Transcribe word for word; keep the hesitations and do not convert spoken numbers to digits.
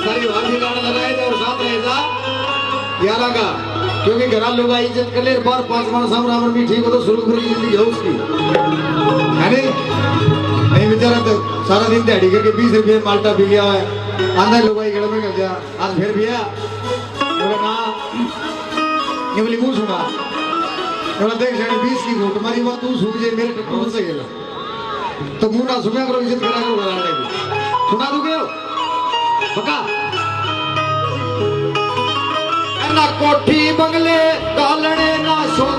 सारी भाभी लाड़ लगाए थे और साथ रहे था यारा का, क्योंकि घरा लुगाई इज्जत कर ले, बार पांच माणस सामने आमर भी ठीक हो तो सुरगपुर की जिंदगी हो उसकी, है नहीं? नहीं बेचारा तो सारा दिन दिहाड़ी करके बीस रुपये माल्टा पी लिया है, आंदा लुगाई गले में कर दिया। आज फिर भी है, बोला ना, ये बोली मुंह सुना, बोला देख जाने बीस की घूट मारी बात तू सूख जे मेरे टट्टू से गेला। तो मुंह ना सुना करो, इज्जत करा करो घराने की। सुना दोगे हो? पक्का? ना कोठी बंगले, कालने ना शौक